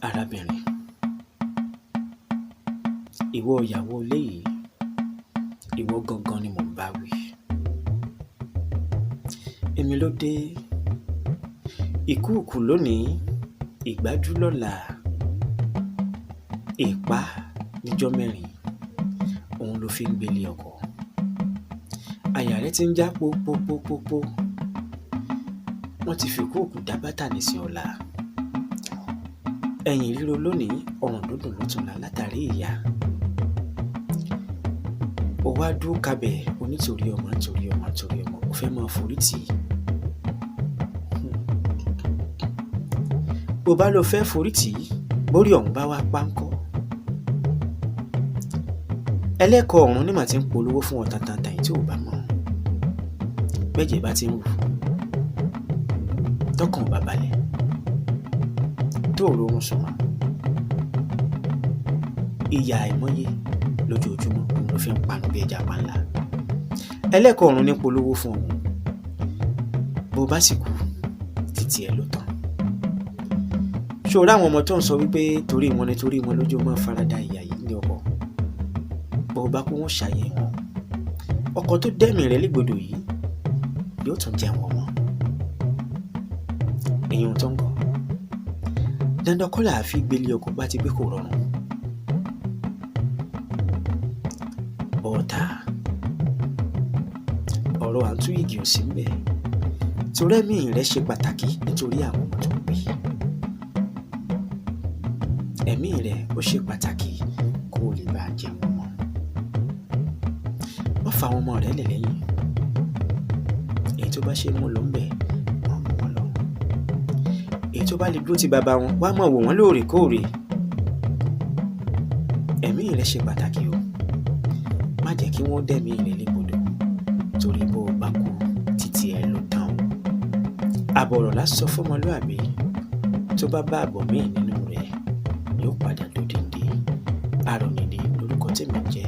Arábìnrin, ìwọ ìyàwó ilé yìí, ìwọ gangan ni mò ń bá wí. Èmi ló dé, ìkúùkù lónìí, ìgbájú lọ́la, ìpá níjọ́ mẹ́rin, òun ló fi ń gbélé ọkọ. Àyà rẹ ti ń já pópópópó. Wọ́n ti fìkúùkù dá bátànì sí ọ̀la. Ẹ̀yìn ríro lónìí, ọrùn dúndùn lọ́tùnla látàrí ìyà. O wá dúró kabẹ̀ o ní torí ọmọ, torí ọmọ, torí ọmọ, o fẹ́ máa forí tì í. Bó bá lo fẹ́ forí tì í, bórí ọ̀hún bá wá pa ńkọ́? Ẹlẹ́kọ̀ọ́ ọ̀run ní mà ti ń polówó fún ọ tantan tí ò bá mọ̀. Bẹ́jẹ̀ bá ti ń rù, tọkàn ò bá balẹ̀, tó ò rórun sùn mọ́. Ìyà àìmọye lójoojúmọ́ òun ló fi ń panu bí ẹja panla. Ẹlẹ́kọ̀ọ́ ọ̀run ní polówó fún ọ. Bó bá sì kú, títí ẹ ló tán. Ṣé o rí àwọn ọmọ tó ń sọ wípé torí wọn ni torí wọn lójú máa farada ìyà yìí ní ọkọ? Bó bá kú, wọ́n ṣàyẹ̀ wọn. Ọkọ tó dẹ́mi rẹ̀ légbodò yìí yóò tún jẹun ọmọ. Èyí tó ń kọ́. Dandan kọ́ là á fi gbélé ọkọ bá ti gbé kò rọrùn. Bọ́ọ̀tà, ọ̀rọ̀ à ń tú igi ò sí ńbẹ̀. Torí ẹ̀mí rẹ ṣe pàtàkì nítorí àwọn ọmọ tó ń bí. Ẹ̀mí rẹ ó ṣe pàtàkì kó o lè bá jẹun ọmọ. Má fa àwọn ọmọ rẹ lẹ̀ lẹ́yìn. Èyí tó bá ṣe mú lọ ńbẹ̀, máa mú wọn lọ. Èyí tó bá lè dúró ti bàbá wọn, wá máa wò wọ́n lóòrèkóòrè. Ẹ̀mí rẹ ṣe pàtàkì o. Má jẹ́ kí wọ́n dẹ́mi rẹ légbodò torí bó o bá kú, títí ẹ ló tán o. Àbọ̀ ọ̀rọ̀ lá sọ fọ́mọlúàbí, tó bá bá àbọ̀ míì nínú rẹ̀, yóò padà dodindi. Àrònìdí lórúkọ tèmi ń jẹ́.